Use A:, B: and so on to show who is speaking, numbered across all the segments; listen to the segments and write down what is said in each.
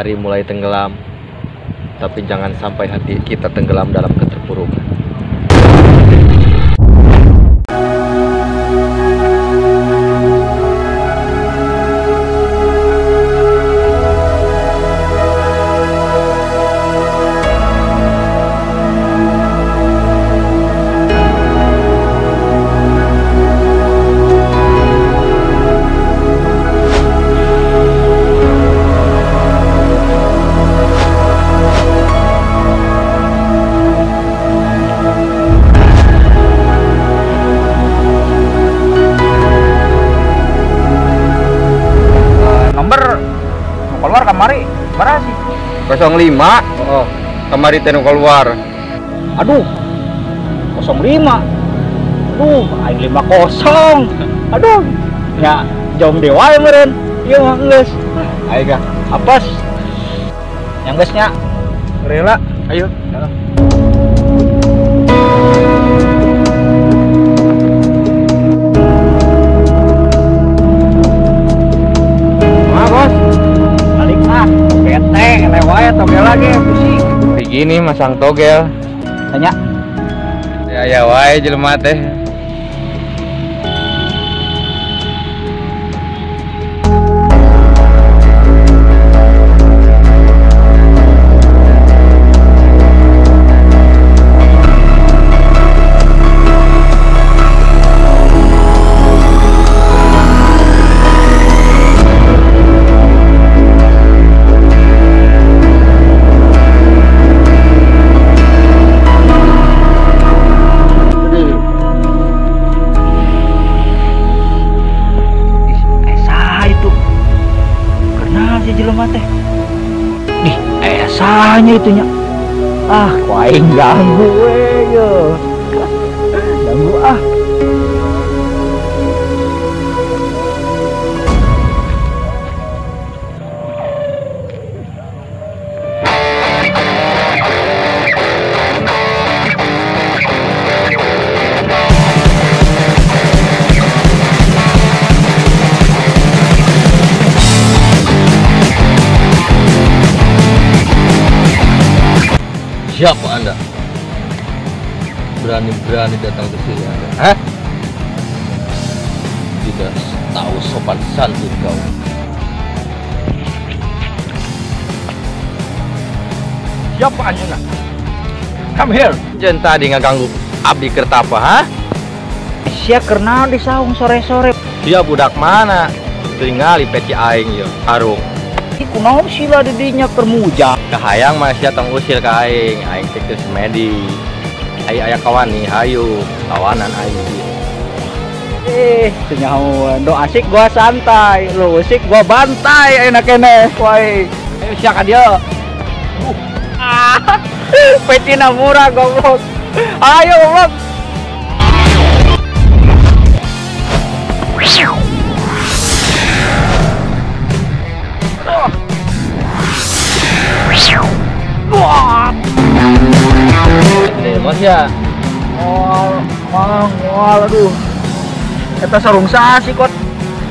A: Matahari mulai tenggelam, tapi jangan sampai hati kita tenggelam dalam keterpurukan.
B: Keluar kamari berapa sih?
A: 05. Oh, kamari teh nu keluar.
B: Aduh. 05. Aduh, aing 50. Aduh. Ya, jong dewa ya meureun. Ieu mah geus.
A: Ayo ga.
B: Apes. Yang geus nya.
A: Rela, ayo.
B: Wah, Bos. Balik ah, bete, lewat togel lagi pusing.
A: Begini masang togel.
B: Tanya.
A: Ya ya wae jelema teh.
B: Nih, esanya itunya. Ah, ku aing ganggu we yo. Ganggu ah.
A: Siapa Anda? Berani-berani datang ke sini Anda? Hah? Tidak tahu sopan santun kau. Siapa Anda? Come here. Jangan tadi ngaganggu abdi kertapa, ha?
B: Sia kenal di saung sore-sore.
A: Dia budak mana? Tingali peci aing yo, harung.
B: Kunaon sila di dinya keur muja.
A: Kahayang mah sia tong usil ka aing, aing teh geus semedi. Ai aya kawani hayu, kawanan aing.
B: Teu nyahoan. Do asik gua santai, lu usik gua bantai enak keneh wae. Ayo sia ka dieu. Ah, pecina murah goblok. Ayo goblok.
A: Mas ya.
B: Mual, mang, mual, aduh. Eta sarung sah sih kot.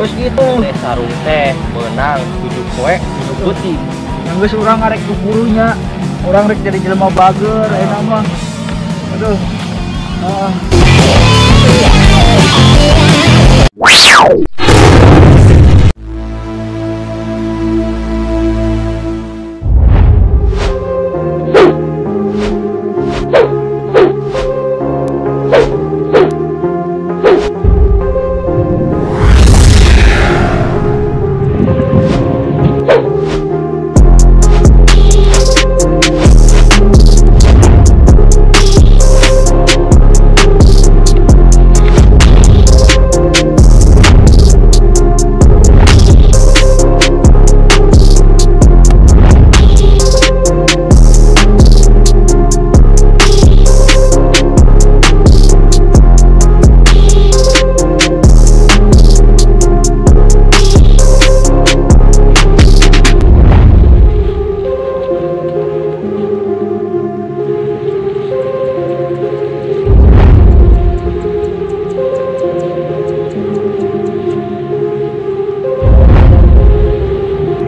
B: Terus gitu.
A: Teh sarung teh menang 7 poe, 7 putih.
B: Yang geus urang arek kuburunya. Urang rek jadi jelema bager eta mah. Aduh. Ah.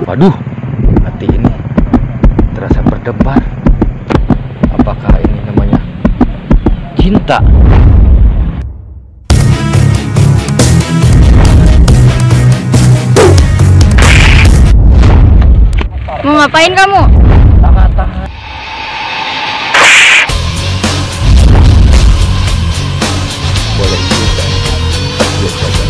A: Waduh, mati ini. Berdebar. Apakah ini namanya cinta?
C: Mau ngapain kamu?
A: Tahan. Boleh juga. Boleh saja.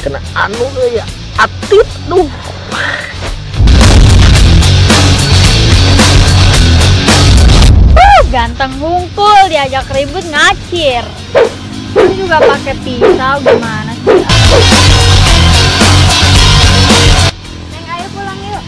A: Kena anu ya, atit duh.
C: Ganteng hungkul diajak ribut ngacir. Ini juga pakai pisau gimana sih? Neng, ayo pulang yuk.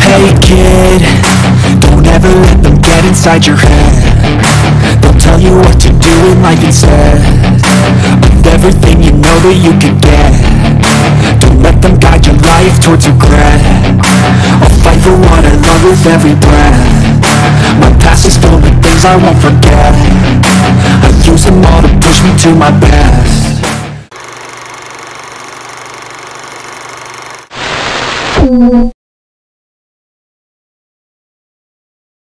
D: Hey kid, don't ever let them get inside your head. They'll tell you what to do in life instead of everything you know that you could get. Don't let them guide your life towards regret. I'll fight for what I love with every breath. My past is filled with things I won't forget. I use them all to push me to my best.